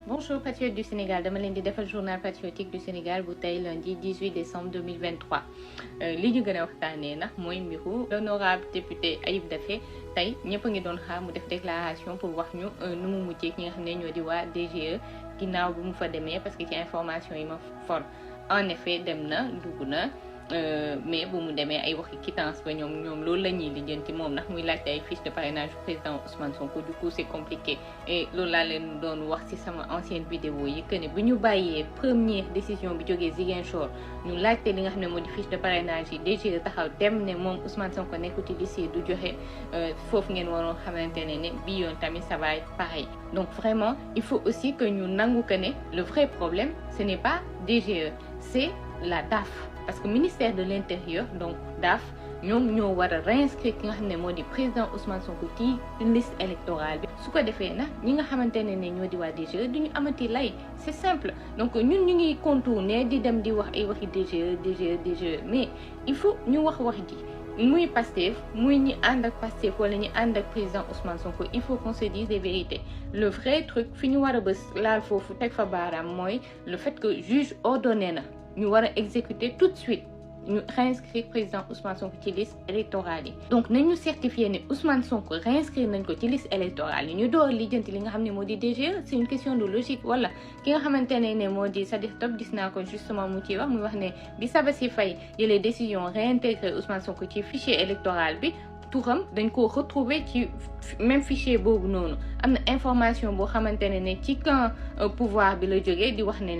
Bonjour patriotes du Sénégal, dama leen di defal journal patriotique du Sénégal bu tey lundi 18 décembre 2023 li ñu gën a waxtaanee nag mooy mbiru l'honorable député Ayib Daffé tey ñëpp a ngi doon xaar mu def déclaration pour wax ñu nu mu mujjee ñi nga xam ne ñoo di waa DGE ginnaaw bi mu fa demee parce que ci information yi ma for en effet dem na dugg na. Mais bu mu demee ay waxi quittance ba ñoom loolu la ñuy lijjanti moom ndax muy laajte ay fiche de parrainage du président Ousmane Sonko du coup c'est compliqué et loolu laa leen doon wax ci sama ancienne vidéo yi que ne bu ñu bàyyee première décision bi jógee Ziguinchor ñu laajte li nga xam ne moo di fiche de parrainage yi DG taxaw dem ne moom Ousmane Sonko nekku ci liste du joxe foofu ngeen waroon xamante ne bii yoon tamit ça va être pareil. Donc vraiment il faut aussi que ñu nangu que ne le vrai problème ce n'est pas DGE c'est la DAF. Parce que ministère de l'intérieur donc DAF ñoom ñoo war a réinscrire ki nga xam ne moo di président Ousmane Sonko ci liste électorale bi su ko defee nag ñi nga xamante ne ñoo di waa DGE duñu amati lay c'est simple donc ñun ñu ngi contourner di dem di wax ay waxi DGE mais il faut ñu wax ji muy Pastef muy ñi ànd ak Pastef wala ñi ànd ak président Ousmane Sonko il faut qu'on se dise des vérités le vrai truc fi ñu war a bës laal foofu teg fa baaraam mooy le fait que juge ordonné na ñu war a exécuter tout de suite ñu réinscrire président Ousmane Sonko ci liste électorale yi donc nañu certifier ne Ousmane Sonko réinscrire nañ ko ci liste électorale yi ñu door lijjanti li nga xam ne moo di DGE c'est une question de logique wala ki nga xamante ne moo di Sadikh Top gis naa ko justement mu ciy wax muy wax ne bi Sabassy Faye jëlee décision réintégrer Ousmane Sonko ci fichier électoral bi turam dañ ko retrouver ci même fichier boobu noonu am na information boo xamante ne ci camp pouvoir bi la jógee di wax ne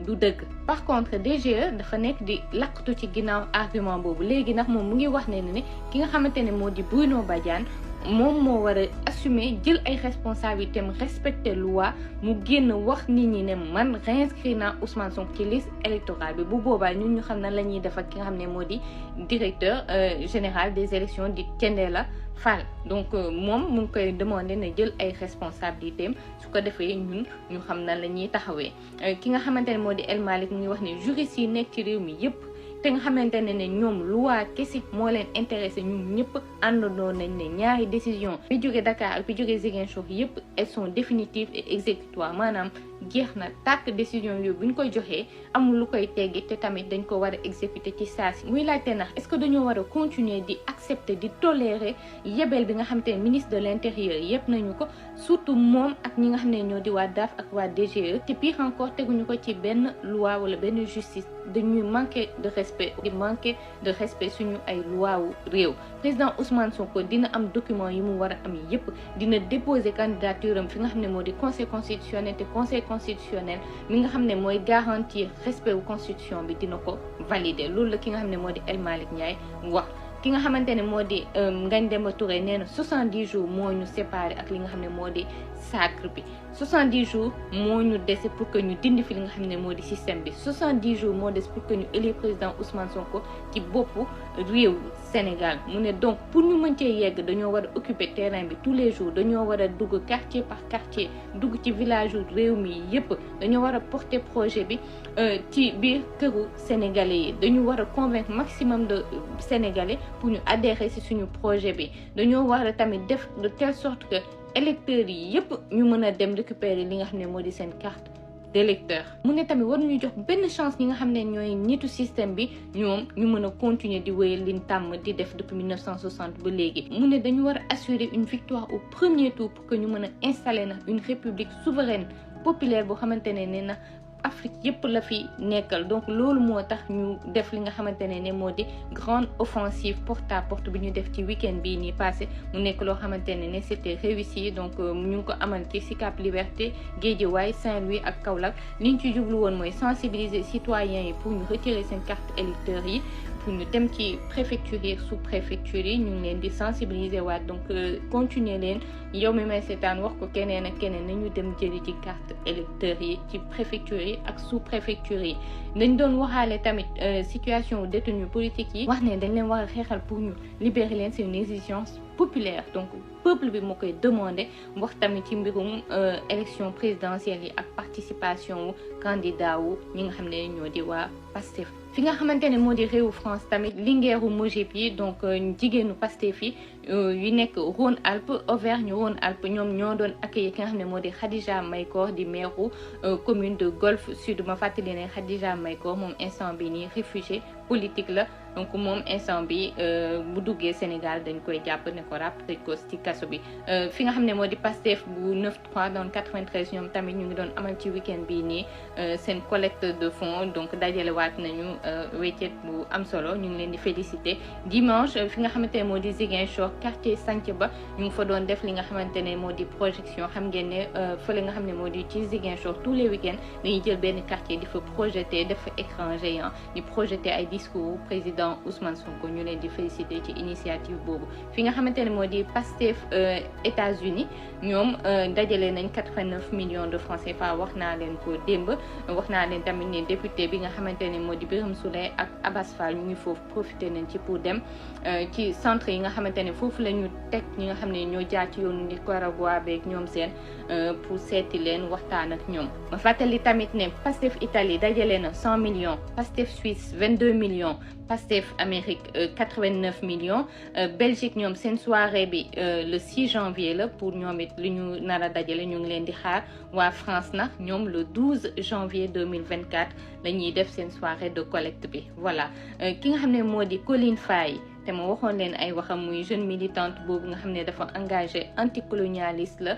du dëgg par contre DGE dafa nekk di lakkatu ci ginnaaw argument boobu léegi nag moom mu ngi wax ne ki nga xamante ne moo di Bruno Badiane moom moo war a assumer jël ay responsabilités am respecter loi mu génn wax nit ñi ne man réinscrire naa Ousmane Sonko ci liste électorale bi bu boobaa ñun ñu xam na la ñuy def ak ki nga xam ne moo di directeur général des élections di Thiendella Fall donc moom mu ngi koy demander na jël ay responsabilités am su ko defee ñun ñu xam na la ñuy taxawee ki nga xamante ne moo di El Malick mu ngi wax ne juristes yi nekk ci réew mi yépp te nga xamante ne ñoom loi kese moo leen intéressé ñun ñëpp àndandoo nañ ne ñaari décision bi jóge Dakar ak bi jóge Ziguinchor yëpp elles sont définitives et exécutoires maanaam jeex na tàkk décision yooyu bu ñu koy joxee amul lu koy teggi te tamit dañ ko war a exécuter ci saa si muy laajte ndax est-ce que dañoo war a continuer di accepter di tolérer yebel bi nga xamante ne ministre de l'intérieur yëpp nañu ko surtout moom ak ñi nga xam ne ñoo di waa DAF ak waa DGE te pire encore teguñu ko ci benn loi wala benn justice dañuy manquer de respect di manquer de respect suñu ay loi wu réew président Ousmane Sonko dina am document yi mu war a am yépp dina déposer candidature am fi nga xam ne moo di conseil constitutionnel te conseil constitutionnel mi nga xam ne mooy garantir respect wu constitution bi dina ko valider loolu la ki nga xam ne moo di El Malick Ndiaye wax ki nga xamante ne moo di Ngagne Demba Touré nee na 70 jours moo ñu séparé ak li nga xam ne moo di sacre bi 70 jours moo ñu dese pour que ñu dindi fi li nga xam ne moo di système bi 70 jours moo des pour que ñu élire président Ousmane Sonko ci boppu réew Sénégal mu ne donc pour ñu mën cee yegg dañoo war a occuper terrain bi tous les jours dañoo war a dugg quartier par quartier dugg ci village yu réew mi yépp dañoo war a porter projet bi ci biir këru sénégalais yi dañu war a convaincre maximum de sénégalais pour ñu adhérer ci suñu projet bi dañoo war a tamit def de telle sorte que électeurs yi yépp ñu mën a dem récupérer li nga xam ne moo di seen carte d'électeur mu ne tamit waruñu jox benn chance ñi nga xam ne ñooy nitu système bi ñoom ñu mën a continuer di wéyal liñ tàmm di def depuis 1960 ba léegi mu ne dañu war a assurer une victoire au premier tour pour que ñu mën a installer na une république souveraine populaire boo xamante ne na Afrique yépp la fi nekkal donc loolu moo tax ñu def li nga xamante ne moo di grande offensive porte à porte bi ñu def ci week-end bii nii passé mu nekk loo xamante ne c'était réussi donc ñu ngi ko amal ci Sicap Liberté Guédiawaye Saint-Louis ak Kaolack liñ ci jublu woon mooy sensibiliser citoyens yi pour ñu retirer seen carte électeur yi pour ñu dem ci préfecture yi sous préfecture yi ñu ngi leen di sensibiliser waat donc continuer leen yow mi may seetaan wax ko keneen ak keneen nañu dem jëli ci carte électeur yi ci préfecture yi ak sous préfecture yi dañ doon waxaale tamit situation détenu politique yi wax ne dañ leen war a xeexal pour ñu libérer leen c'est une exigence populaire donc peuple bi moo koy demandé wax tamit ci mbirum élection présidentielle yi ak participation wu candidat wu ñi nga xam ne ñoo di waa Pastef fi nga xamante ne moo di réewu France tamit lingeeru Mojib yi donc jigéenu Pastef yi yu nekk Rhône-Alpes Auvergne-Rhône-Alpes ñoom ñoo doon accueillir ki nga xam ne moo di Khadija Mahécor di maire commune de Golf Sud. ma fàttali ne Khadija Mahécor moom instant bi nii réfugié politique la donc moom instant bi bu duggee Sénégal dañ koy jàpp ne ko ràpp tëj ko ci kaso bi. fi nga xam ne moo di Pastef bu 9-3 dans 93 ñoom tamit ñu ngi doon amal ci week-end bii nii seen collecte de fonds donc dajale waat nañu weccet bu am solo ñu ngi leen di féliciter. dimanche fi nga xamante ne moo di Ziguinchor quartier Santhiaba ñu ngi fa doon def li nga xamante ne moo di projection xam ngeen ne fële nga xam ne moo di ci Ziguinchor tous les week-ends dañuy jël benn quartier di fa projeter def écran géant di projeter ay discours président Ousmane Sonko ñu leen di féliciter ci initiative boobu. fi nga xamante ne moo di Pastef États-Unis ñoom dajale nañ 89 millions de francs CFA wax naa leen ko démb. wax naa leen tamit ne député bi nga xamante ne moo di Birame Souleye ak Abass Fall ñu ngi foofu profité nañ ci pour dem ci centre yi nga xamante ne foofu la ñu teg ñi nga xam ne ñoo jaar ci yoonu Nicaragua beeg ñoom seen pour seeti leen waxtaan ak ñoom. ma fàttali tamit ne Pastef Italie dajale na 100 millions Pastef Suisse 22 millions Pastef Amérique 89 millions Belgique ñoom seen soirée bi le 6 janvier la pour ñoom it lu ñu nar a dajale ñu ngi leen di xaar. waa France nag ñoom le 12 janvier 2024 la ñuy def seen soirée de collecte bi voilà ki nga xam ne moo di Colline Faye te ma waxoon leen ay waxam muy jeune militante boobu nga xam ne dafa engagé anticolonialiste la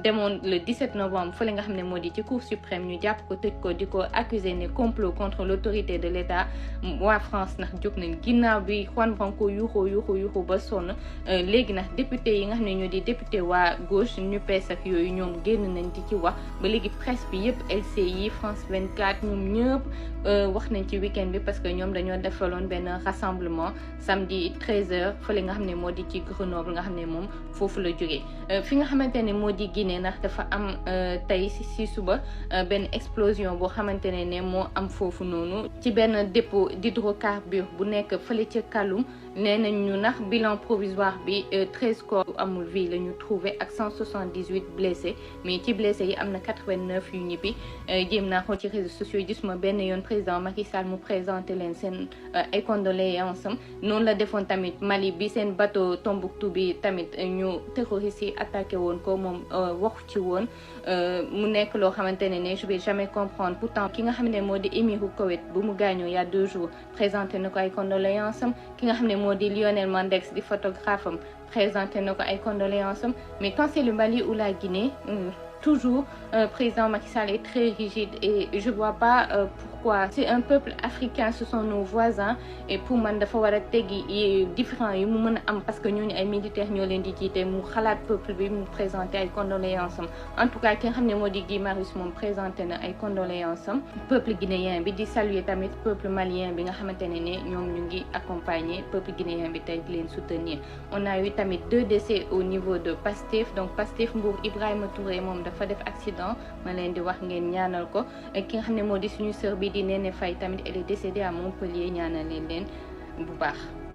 demoon le 17 novembre fële nga xam ne moo di ci cour suprême ñu jàpp ko tëj ko di ko accusé ne complot contre l'autorité de l'État. waa France nag jóg nañ ginnaaw bi Juan Branco yuuxu ba sonn léegi nag député yi nga xam ne ñoo di député waa gauche NUPES ak yooyu ñoom génn nañ di ci wax ba léegi presse bi yëpp LCI France 24 ñoom ñëpp wax nañ ci week-end bi parce que ñoom dañoo defaloon benn rassemblement samedi 13h fële nga xam ne moo di ci Grenoble nga xam ne moom foofu la jógee. fi nga xamante ne moo di Guinée ndax dafa am tey si suba benn explosion boo xamante ne moo am foofu noonu ci benn dépôt d'hydrocarbures bu nekk fële ca Kaloum. nee nañ ñu nax bilan provisoire bi 13 corps amul vie la ñu trouvé ak 178 blessés mais ci blessés yi am na 89 yu ñibbi jéem naa xool ci réseaux sociaux yi gisuma benn yoon président Macky Sall mu présenté leen seen ay condoléances am noonu la defoon tamit Mali bi seen bateau Tombouctou bi tamit ñu terroristes yi attaqué woon ko moom waxu ci woon mu nekk loo xamante ne je vais jamais comprendre pourtant ki nga xam ne moo di émiru Koweït bu mu gaañoo il y a 2 jours présenté na ko ay condoléances am ki nga xam ne moo di Lionel Mandex di photographe am présenté na ko ay condoléances am mais quand c'est le Mali ou la Guinée toujours président Macky Sall est très rigide et je vois pas pourquoi. C'est un peuple africain, ce sont nos voisins et pour man dafa war a teggi différents yi mu mën a am parce que ñooñu ay militaires ñoo leen di jiite mu xalaat peuple bi mu présenté ay condoléances am en tout cas ki nga xam ne moo di Guy Marius moom présenté na ay condoléances am peuple guinéen bi di saluer tamit peuple malien bi nga xamante ne ñoom ñu ngi accompagner peuple guinéen bi tey di leen soutenir. On a eu tamit 2 décès au niveau de Pastef donc Pastef Mbour Ibrahima Touré moom dafa def accident ma leen di wax ngeen ñaanal ko ki nga xam ne moo di suñu sœur bi di Néné Faye tamit elle est décédée à Montpellier ñaanal leen bu baax.